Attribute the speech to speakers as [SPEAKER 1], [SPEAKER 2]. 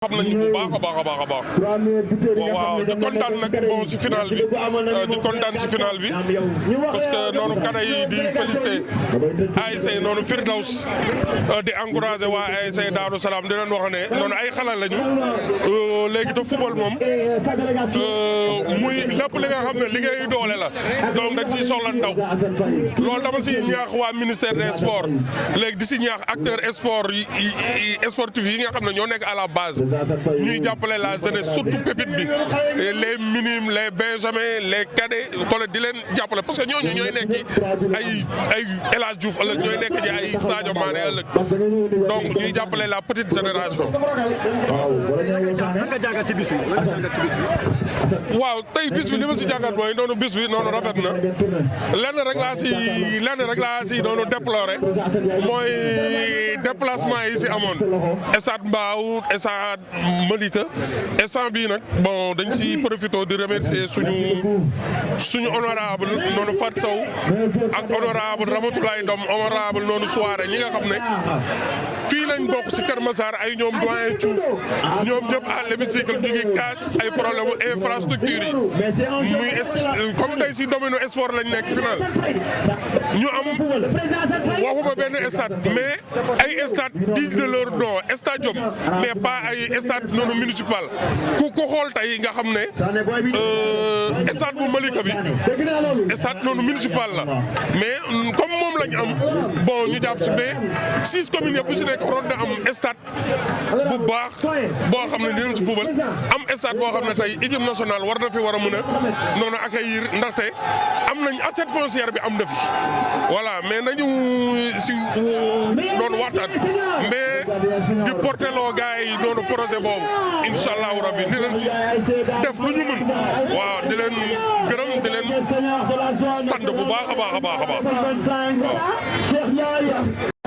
[SPEAKER 1] xam nañu bu baax a baax a baax waaw di kontaan nag bon si final bi di kontaan si final bi parce que noonu kada yi di félicité ASC noonu Firdaws di encouragé waa ASC Daaru Salaam di leen wax ne noonu ay xale lañu léegi te football moom muy lépp li nga xam ne liggéeyu doole la donc dañ ciy soxla ndaw loolu dama si ñaax waa ministère des sports léegi di si ñaax acteurs sport yi sportifs yi nga xam ne ñoo nekk à la base ñuy jàppale la jeunesse surtout pépite bi les minimes les benjamins les cadets xoolal di leen jàppale parce que ñooñu ñooy nekk ay El Hadj Diouf ëllëg ñooy nekk ci ay Sadio Mané ëllëg donc ñuy jàppale la petite génération. waaw tey bis bi li ma si jàngat mooy noonu bis bi noonu rafet na lenn rek laa si noonu déploré mooy déplacement yi si amoon Stade Mbao Stade Malika instant bii nag bon dañ si profité di remercier suñu honorable noonu Fat Sow ak honorable Ramatoulaye Ndom honorable noonu soirée ñi nga xam ne fii lañ bokk ci Kër Massar ay ñoom doyen Diouf ñoom ñëpp à l'hémicycle ñu ngi kaas ay problème infrastructure yi muy comme tey si domaine sport lañ nekk final ñu am waxuma benn stade mais ay stade digne de leur nom stadium mais pas ay stade noonu municipal ku xool tey nga xam ne stade bu Malika bi stade noonu municipal la mais comme moom lañ am bon ñu jàpp ci mais 6 communes yëpp bu si nekk waroon na am stade bu baax boo xam ne dinañ si football am stade boo xam ne tey équipe nationale war na fi war a mën a noonu accueillir ndaxte am nañ assiette foncière bi am na fi voilà mais nañu si noonu waxtaan mais di porter loo gars yi noonu projet boobu incha allahu rabbi dinañ ci def lu ñu mën waaw di leen gërëm di leen sant bu baax a baax a baax a baax waaw.